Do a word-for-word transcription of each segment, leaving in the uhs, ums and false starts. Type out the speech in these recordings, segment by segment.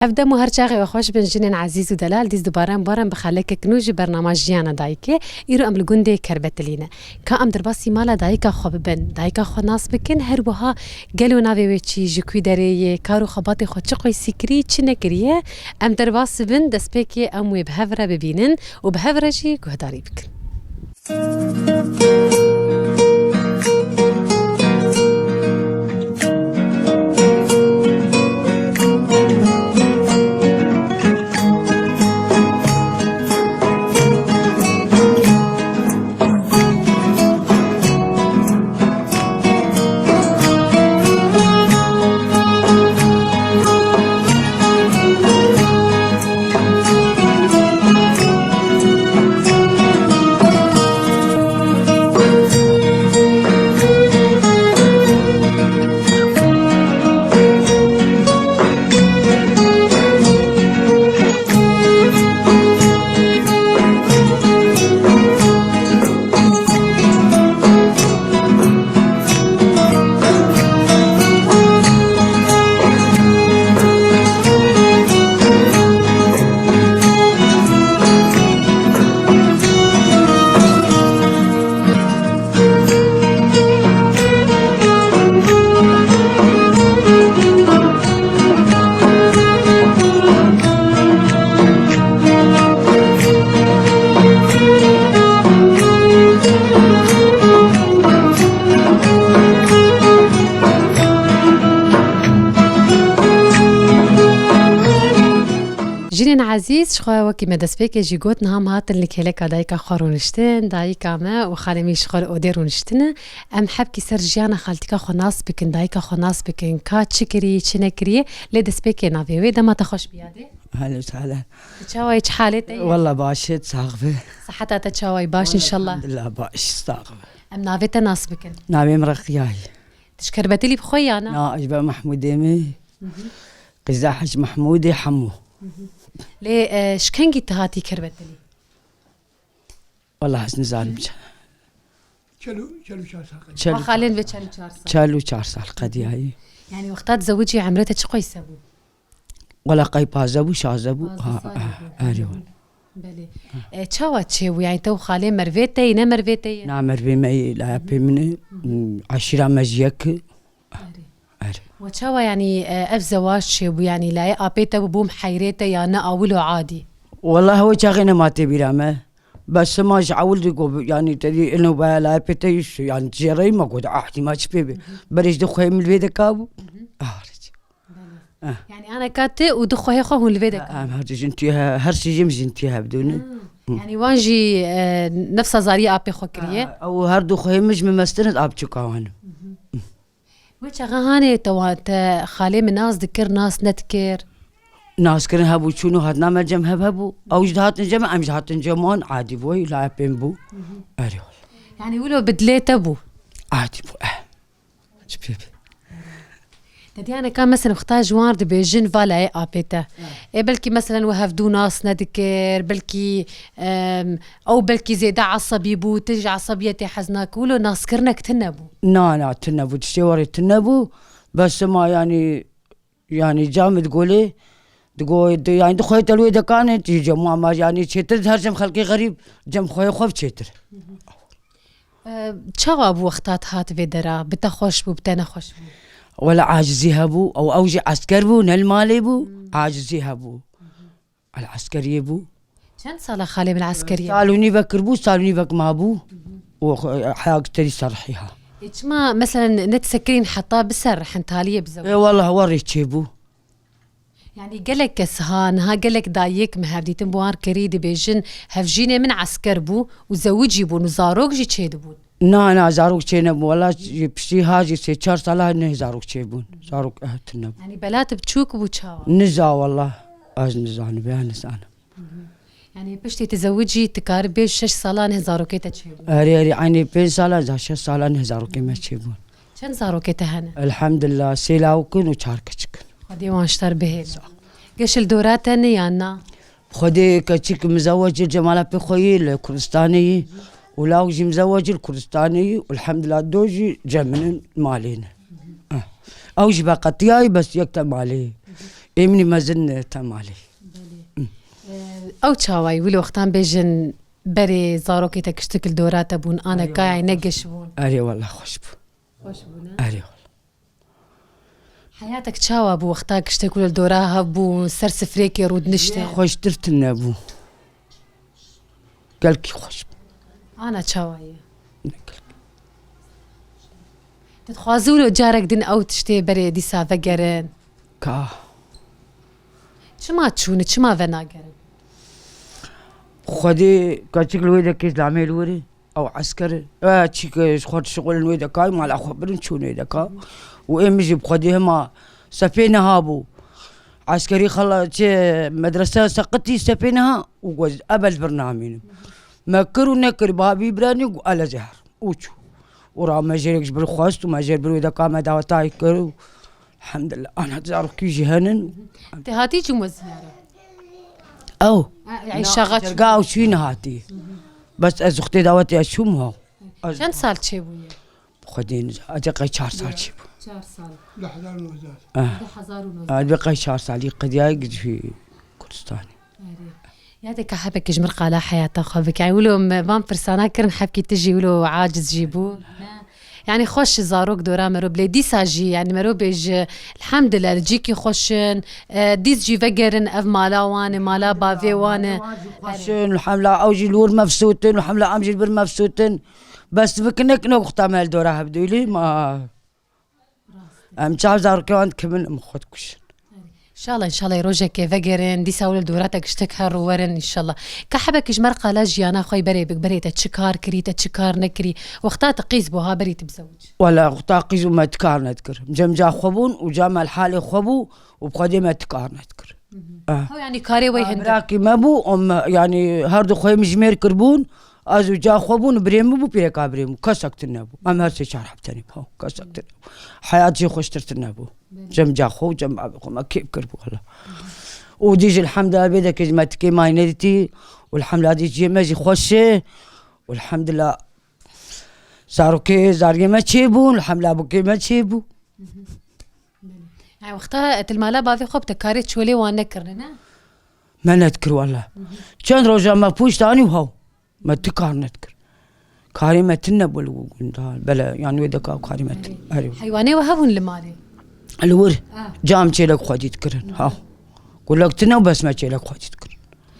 Ev dem û her çaxê we xweş bin jinên ezîz û delal, dîs dubare em baran bi xelekek nû ji bernama Jiyana Dayikê. Îro em li gundê Kerbetilî ne. Ka em derbasî mala dayika xwe bibin, dayika xwe nas bikin, her wiha gelo navê wê çi, ji kwî derê yê, kar û xebatê xwe çi qoysî kirî, çi nekiriye, em derbas bibin, destpêkê em wê bi hev re bibînin û bi hev re jî guhdarî bikin. Jinên ezîz, ji xwe wekî me destpêkê jî got, niha em hatin li kêleka dayika xwe rûniştin, dayika me û xalê min jî ji xwe li odê rûniştine. Em hebkî ser jiyana xaltîka xwe nas bikin, dayika xwe nas bikin, ka çi kirî, çi nekiriye, lê destpêkê navê wê. Dema te xweş biyadê. Ehlen û sehlen. Tu çawa yî, çi halê te ye? Walla baş e, sax be. Siheta te çawa yî? Baş inşallah. Elhamdulillah, baş, sax be. Em navê te nas bikin. Navê min Reqiya ye. Tu ji Kerbetilî bi xwe ya na? Na, ez ji ber Mehmûdê me. Qîza Hec Mehmûdê Hemû. Lê, e, ji kengî tu hatî Kerbetilî? Wala ez nizanim çi. Çel û, çel û çar sal qedî. Çel û Xalên ve çar sal. Çel û çar sal qediyayî. Yani wexta dizewicî emrê te çi qoyse bû? Wala qey pazdeh bû, şazdeh bû. Pazdeh salî bû. Erê. Belê. E, çawa çêbû? Yani te û xalê mervê te yî, ne mervê te ye? Na, mervê me yê, laya pê min e. Eşîra me ji yek e. Erê. Erê. We çawa, yanî, e, ev zewac çêbû? Yanî layê apê te bû, bû miheyrê te ya ne awilo adî? Wela ew çaxê nema tê bîra me. Bes sima ji ewil de got, yanî te dî ino baya layê pê te yî, yanî jê re me got, ahdî ma çi pê be. Berê ji du xweyê min li vê de ka bû. Ah, rêç. Belê. Eh. Yanî ana ka te û du xwehê xwe hûn li vê de ka? Em her jin tî he-, her sê jê min jin tî hevdû ne. Hmm. Yanî wan jî, e, nefsa zariyê apê xwe kiriye? Eh, ew her du xwehê min ji min mestir in, ap çûka wan. Wê çaxa hanê te wa-, te xalê min nas dikir, nas nedikir? Naskirin hebû, çûn û hatina me cem hev hebû. Ew jî dihatin cem, em jî hatin cem wan, adî bû, laya pê min bû. Erê wala. Yanî wilo bi dilê te bû? Adî bû, eh. Çi pê be? Te diyane ka mesela wexta ji wan re dibêjin va layê apê te. Ê belkî mesela we hevdû nas nedikir, belkî, em, ew belkî zêde esebî bû, tu ji esebiyetê hez nakî, wilo naskirinek tune bû? Na, na, tune bû, tiştê warê tune bû. Bes sima yanî, yanî ca min digolê, digo, di, yanî di xweyê te li wê dekanê, tu cem wan ma, yanî çêtir her cem xelkê xerîb, cem xweyê xwe bi çêtir. E, çawa bû wexta tu hat vê dera? Bi te xweş bû, bi te nexweş bû? Wela acizî hebû, ew, ew jî esker bû, ne li malê bû, acizî hebû. Li eskeriyê bû. Çend sala xalê min li eskeriyê? Sal û nîvek kiribû, sal û nîvek mabû. Û xwe, heya gisterî serhî ha. Ê, çima, meselen, ne disekirîn heta biserrihin, taliyê bizewicin? Ê, wela hewa rê çêbû. Yani gelek kes ha, niha gelek dayik me hevdîtin bi wan kirî dibêjin, hevjînê min esker bû û zewicî bûn û zarok jî çêdibûn. Na, na, zarok çênebûn. Wela piştî ha jî sê çar sala ne zarok çêbûn. Zarok, eh, tune bûn. Yani bela tu biçûk bû çawa? Niza wela. Ez nizanim, ya nizanim. Yani piştî tu zewicî, tu karî bêj şeş sala ne zarokê te çêbûn? Erê, erê, eynî pênc sala, za şeş sala ne zarokê me çêbûn. Çend zarokê te hene? Elhamdulillah, sê lawik in û çar keçik in. Xwedê wan ji te re bihêle. Sağ ol. Geş li dora te ne yan na? Xwedê keçik mizewecî cemala pê xwe yî li Kurdistanê yî. Û lawik jî mizewecî li Kurdistanê yî. Û elhamdulillah do jî cem min in malê ne. Eh. Ew jî veqetiyayî bes yek te malê yî. Ê min î mezin, e, te malê. Belê. Ew çawayî wilo wextan bêjin berê zarokê te kiştik li dora te bûn, ane kayayê ne giş bûn. Erê wela xweş bû. Xweş bû, ne? Erê wela. Heyatek çawa bû wexta kiştek wilo li dora hebû, ser sifrêkê rûdinişte? Xweştir tune bû. Gelkî xweş bû. Ana çawayî? Ne gelkî. Dixwazi wilo carek din ew tiştê berê dîsa vegerin. Ka. Çima çûne, çima venagerin? Xwedê keçik li wê dekê zilamê li wir e. Ew esker e. E, çî ke ji xwe şixulin wê deka, mala xwe birin çûn wê deka. Û ê min jî bi Xwedê hema sefê niha bû. Eskerî xela çi medrese seqitî sefê niha û got, "Ebe li vir namînim." Me kir û nekir, babî biranî got, "Ele jehar." Û çû. Û ra me jêrek ji bir xwest û me jêr bir wê deka me dawetayê kir û elhamdulillah, ana zarokî jî henin. Te hatî çû me ziyare? Ew. E, e, Na, şaxa çû. Derga ew çûyî nehatî. Bes ez wextê dawetê ez çûm ha. Çend sal çêbûye? Xwedê nizam. Ece qey çar sal çêbû. Çar sal. Di hezar û nozdeh. Ah. Di hezar û nozdeh. Ah, be qey çar salî qediya gidî Kurdistanê. Erê. Ya de ka hebekî ji mir qala heyata xwe bike. Wilo me van pirsana kirin, hebkî tu jî wilo aciz jî bû. Ne. Yani xweş zarok dora mero bilê dîsa jî, yani mero bêj, elhamdülillah, li cîkî xweş in, e, dîs jî vegerin ev mala wan e, mala bavê wan e. Xweş in, elhamdülillah, ew jî li wir mefsût in, elhamdülillah, em jî li vir mefsût in. Bes bikin, nek, nek wexta me li dora hevdûlî ma. Em çav zarokê wan dikimin, em xwe dikuşin. Înşallah, înşallah rojekê vegerin, dîsa wilo li dora te giştek her û werin, înşallah. Ka hebekî ji me re qala jiyana xwe yî berê bik, berê te çi kar kirî, te çi kar nekirî? Wexta te qîz bû, ha berî tu bizewicî? Wela, wexta qîz bû me ti kar nedikir. Cem ca xwe bûn û ca me li halê xwe bû û bi Xwedê me ti kar nedikir. Mhm. Eh. Hew, yani karê wê Ha, hindek. Birakî me bû, em, yani her du xweyê min ji mêr kirbûn, ez û ca xwe bûn, birê min bû, pîreka birê min, kesek tune bû. Em her sê çar heb tenê bû, kesek tune bû. Heyat jê xweştir tune bû. Belê. Cem ca xwe û cem bavê xwe me kêf kir bû, wela. Û dî jî elhamdülillah bê dekê ji me tikê mayî nedîtî, û elhamdülillah dî ciyê me jî xweş e, û elhamdülillah zarokê zariyê me çêbûn, elhamdülillah bûkê me çêbû. Belê. Yani wexta tu li mala bavê xwe bi te karê çolê wan nekirine, ne? Me nedikir wela. Hı hı. Çend roja me pûç danî û hew. Me ti kar nedikir. Karê me tune bû li gunda. Bele, yani wê deka karê me tune. Erê. Heywanê we hebûn li malê? Li wir. Ah. Cam çêlek xwedî dikirin. Ha. Kulek tune û bes me çêlek xwedî dikirin.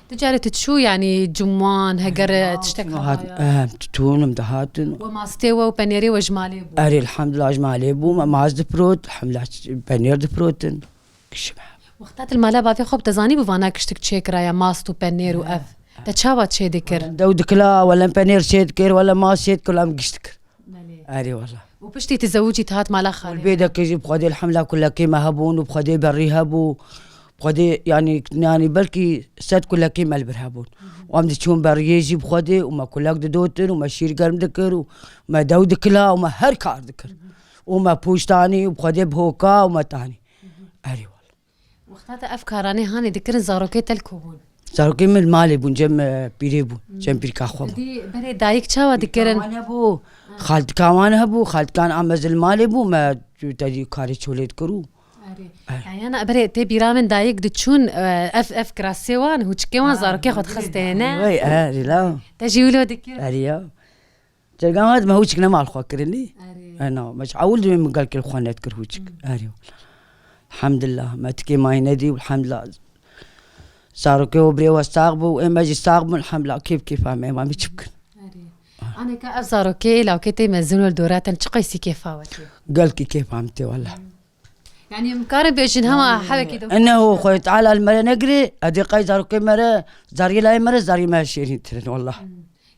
Tu carê tu çû, yanî cumwan, heger tiştek Hat, hewaya? Eh, tûnim dihatin. We mastê we û penêrê we ji malê bû? Erê, elhamdulillah ji malê bû. Me mast dipirot, elhamdulillah penêr dipirotin. Kişim. Wexta tu li mala bavê xwe bi te zanî bi vana kiştik çêkiraya mast û penêr û ev. Te çawa çê dikir? Wele dew dikila, wele penêr çê dikir, wele mast çê dikir, wele em giş dikir. Belê. Erê wela. Û piştî tu zewicî tu hat mala xalê? Bê dekê jî bi Xwedê elhamdulillah kulekê me hebûn û bi Xwedê berî hebû. Bi Xwedê yani, yani belkî sed kulekê me li bir hebûn. Û em diçûn beriyê jî bi Xwedê û me kulek didotin û me şîr germ dikir û me dew dikila û me her kar dikir. Û me pûç tanî û bi Xwedê bi hoka û me tanî. Erê wela. Wexta te ev karanê hanê dikirin, zarokê te li ku bûn? Zarokê min li malê bûn, cem, e, pîrê bûn, cem pîrka xwe bûn. Dî berê dayik çawa dikirin? Pîrka wan hebû, xaltika wan hebû, xaltikan a mezin li malê bû, me te dî karê çolê dikir û. Erê. Erê. Yani, yana berê tê bîra min dayik diçûn, e, ev, ev kirasê wan, hûçikê wan, zarokê xwe dixistê, ne? Wey, erê la. Te jî wilo dikir? Erê ya. Cergan hat me hûçik nema li xwe kirinî. Erê. Ena, me ji ewil dibê min gelkê li xwe nedikir hûçik. Hmm. Erê. Elhamdulillah, me tikê mayî nedî, elhamdulillah. Zarokê û birê we sax bû, ê me jî sax bûn, elhamdulillah, kêf kêfa me, ê me çi bikin. Erê. Aneka ev zarokê, lawkê tê mezin û li dora te çi qeysî kêfa we tê? Gelkî kêfa min tê, wela. Hmm. Yani, em karin bêjin hema hevekî de. Ennehu Xwedê Teala li me re negirê, edê qey zarokê me re, zariyê layê me re, zariyê me şêrîn tirin, wela. Hmm.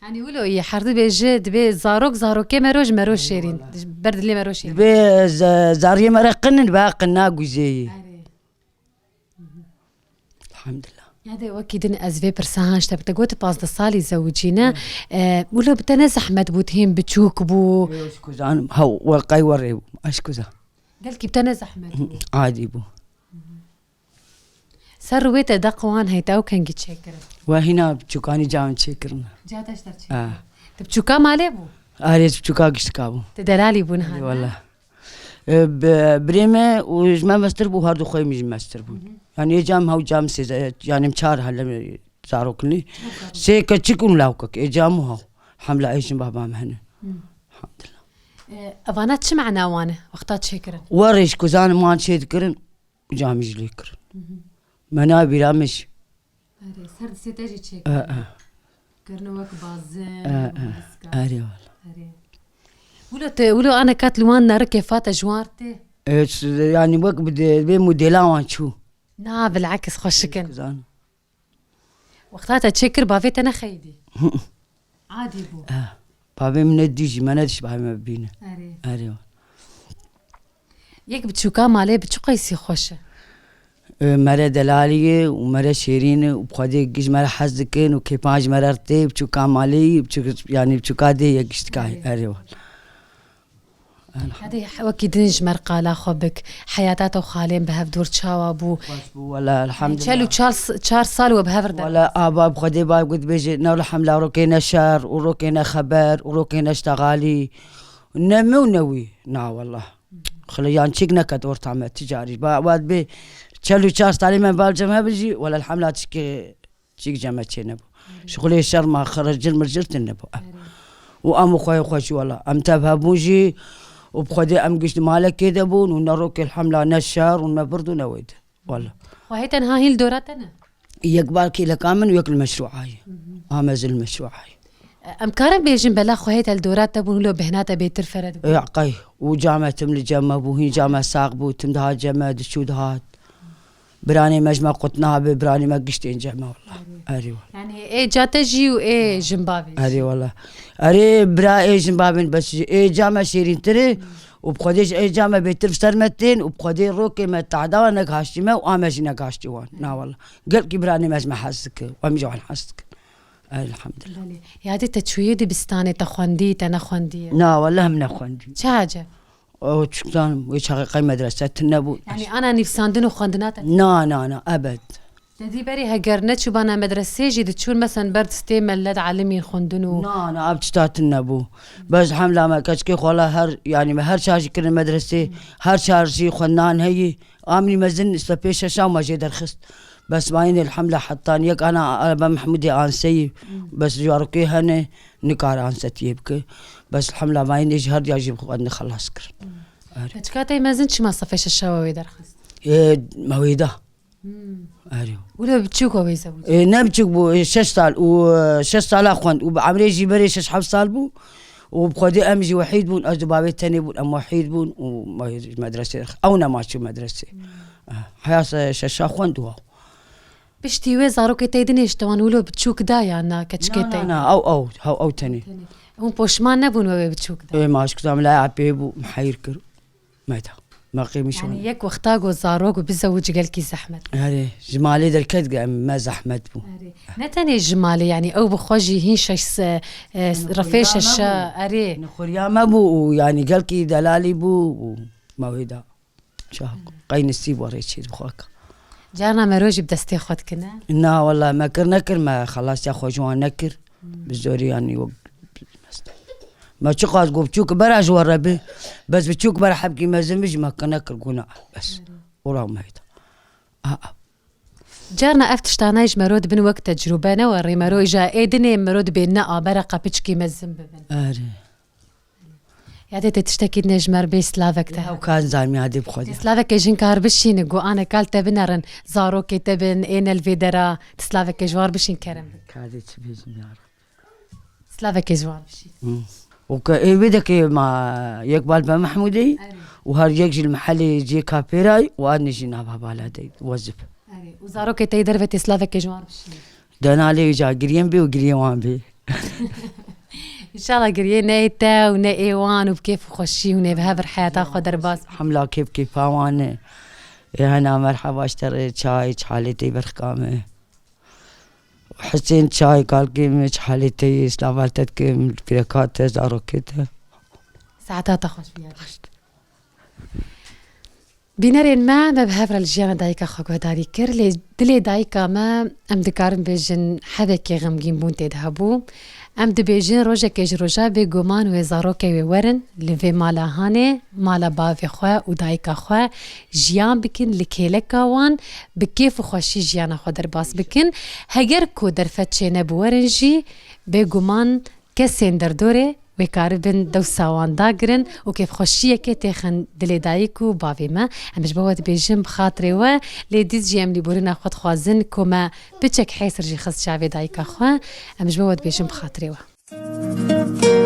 Yani, wilo yê her du bêje, dibê zarok, zarokê me ro ji me ro şêrîn. Ber dilê me ro şêrîn. Dibê ze-, zariyê me re qin in, be qin naguzeyî. Erê. Elhamdulillah. Ya de wekî din ez vê pirsa han ji te bikim. Te got pazdeh salî zewicî ne. Hı. E, wilo bi te ne zehmet bû, tu hîn biçûk bû? Ê, ez ku zanim, hew, we qey we rê bû. Ez ku zan. Gelkî bi te ne zehmet bû? Adî bû. Ser rûyê te deq wan heyt ew kengî çêkirin? We hîna biçûkanî cawin çêkirin. Ca te ji te re çêkirin. Ah. Tu biçûka malê bû? Arê, ez biçûka giştika bû. Tu delalî bûn ha, ne? Wela. E, bi-, birê me û ji me mestir bû, her du xweyê min jî mestir bûn. Hı hı. Yanî ê cem hew cem sê, yanî çar hale zarok in. Sê keçik û lawkek. Ê cem û hew. Hemla ê jin baba me hene. Elhamdulillah. E, evana çi mena wan e? Wexta çêkirin? Werê ji ku zanim wan çê dikirin, camî jî lê kirin. Me nabîra min jî. Erê, ser di sê te jî çêkirin. E, e. Kirine wek bazin, E, e. Erê wala. Erê. Wilo te, wilo ane kat li wan nerikê fate ji wan tê? E, s-, yanî wek bi de-, bê modela wan çû. Na, bilakis xweşik in. Zan. Wexta te çêkir bavê te nexeyidî. Adî bû. Eh, bavê min ne dî jî, me nediş bavê me bibîne. Erê. Erê. Yek biçûka malê bi çi qeysî xweş e? E, mere delalî ye û mere şêrîn e û bi Xwedê giş mere hez dikin û kêpan ji mere rtê, biçûka malê yî, biçûk-, yanî biçûka dê ye giştika. Erê. Erê wala. Hadi wekî din ji me re qala xwe bik. Heyata te û xalên bi hev dor çawa bû? Xweş bû, wela, elhamdulillah. Çel û çar s-, çar sal we bi hev re de. Wela, ava bi Xwedê ba got bêje, ne elhamdulillah, rokê ne şer û rokê ne xeber û rokê ne ştexalî. Ne min û ne wî. Na, wela. Xile yan çik neket orta me ticarî. Ba, wa dibê çel û çar salê me bal cem hebin jî, wela, elhamdulillah, çikê Çîk cem me çê nebû. Ji xulê şer ma xircir mircir tune nebû. Û em û xweyê xwe jî wela. Em tev hebûn jî û bi Xwedê em giş di malekê de bûn û ne rokê elhamla ne şer û ne bird û ne wê de. Wela. Xwehê tenha hîn li dora te ne? Yek bar kêleka min û yek li meşrûayê. Amez li meşrûayê. Em karin bêjin bela xwehê te li dora te bûn, wilo bêhna te bêtir fere dibû. Ê, qey. Û came tim li cem me bû, hîn came sax bû, tim dihat cem me, diçû dihat. Biranê me ji me qut nabe, biranê me giştên cem me, wela. Erê, wela. Yanî ê ca te jî û ê jinbavê jî. Erê, wela. Erê, bira ê jinbavên bes jî. Ê ca me şêrîntir e û bi Xwedê ji ê ca me bêtir bi ser me tên û bi Xwedê rokê me tahda we negaştî me û a me jî negaştî wan. Na, wela. Gelkî biranê me ji me hez dike. Em jî wan hez dikin. Elhamdulillah. Belê. Yadê te çûyê dibistanê, te xwendî, te nexwendî? Na, wela em nexwendî. Çi hece? O çiktan, wê çaxê qey medrese tune bû. Yanî ana nivîsandin û xwendina te? Na, na, na, ebed. Te dî berê heger neçûbana medresê jî diçûn, mesen ber distê mellet alimîn xwendin û Na, na, ev çita tune bû. Bes hemla me keçikê xwe la her, yanî me her çar jî kirin medresê, her çar jî xwendan heyî. Amî mezin sefê şeşa me jê derxist. Bes mayînê elhamdulillah hetan yek ana araba Mehmûdê anseyî. Bes jarokê hene nikare ansetiyê bike. Bes elhamdulillah mayînê ji her diya jî xwendin xelas kir. Erê. Keçika te mezin çima sefê şeşa we wê derxist? Ê, me wê da. Erê. Wilo biçûk we wê zewicî? Ê, ne biçûk bû, ê, şeş sal û, e, şeş sala xwend û bi emrê jî berê şeş heft sal bû. Û bi Xwedê em jî wehîd bûn, ez û bavê tenê bûn, em wehîd bûn û me-, medresê, ew nema çû medresê. Eh, heya se-, şeşa xwend û ew. Piştî wê zarokê te dinê ji te wan wilo biçûk da ya na keçikê te? Na, na, na, ew, ew, hew, ew tenê. Hûn poşman nebûn we wê biçûk da? Ê, ma ji kutam laya pê bû, me heyr kir. Me da. Me qêmî şan. Yanî yek wexta ku zarok û bizewic gelkî zehmet. Erê, ji malê derket ge me zehmet bû. Erê. Ne tenê ji malê, yanî ew bi xwe jî hîn şeş se-, e, refê şeşe, erê. Nexuriya me bû û yanî gelkî delalî bû û me wê da. Çax, qey nisîb we rê çê bi xwe ke. Carna mero jî bi destê xwe dikine? Na, wela me kir nekir, me xelasiya xwe ji wan nekir. Bi zorî yanî wek me çiqas got biçûk bera ji we re bi. Bes biçûk bera hebkî mezin bi jî me kir nekir guna. Bes. Ora me da. A, a. Carna ev tiştana ji mero dibin wek tecrûbe ne we rê mero îja ê dinê mero dibê ne a bera qe piçkî mezin bibin. Erê. Yadê te tiştekî dinê ji me re bê slavek te. Ew kan zanî yadê bi Xwedê. Slavekê jin kar bişîne, gu ane kal te binerin, zarokê te bin, ê ne li vê dera, ti slavekê ji war bişîn kerem. Kadê çi bêjim ya Rab. Slavekê ji war bişîn. Hı. Û ke ê vê dekê ma yek bal be Mehmûdê û her yek jî li mehelê cê kapêray û anî jî nava bala de wezif. Erê. Û zarokê te yê derve tê slavekê ji war bişîn. Dena lê îca giriyên bê û giriyên wan bê. Înşallah giriyê ne ê te û ne ê wan û bi kêf û xweşî hûn ê bi hev re heyata xwe derbas bin. Hemla kêf kêfa wan e. Ê hena merheba ji te re çay, çi halê te berxika me. Husên çay kalkê me, çi halê te ye, slava te dikim, gireka te, zarokê te. Saeta te xweş biya. Bînerên me, me bi hev re li jiyana dayika xwe guhdarî kir, lê dilê dayika me, em dikarin bêjin, hebekê xemgînbûn tê de hebû. Em dibêjin rojekê ji roja bêguman wê zarokê wê werin li vê mala hanê, mala bavê xwe û dayika xwe jiyan bikin, li kêleka wan bi kêf û xweşî jiyana xwe derbas bikin. Heger ku derfet çênebû werin jî, bêguman kesên derdorê wê karibin dewsa wan dagirin û kêfxweşiyekê têxin dilê dayik û bavê me. Em ji bo we dibêjin bi xatirê we, lê dîs jî em lîborîna xwe dixwazin ku me piçek hêsir jî xist çavê dayika xwe. Em ji bo we dibêjin bi xatirê we.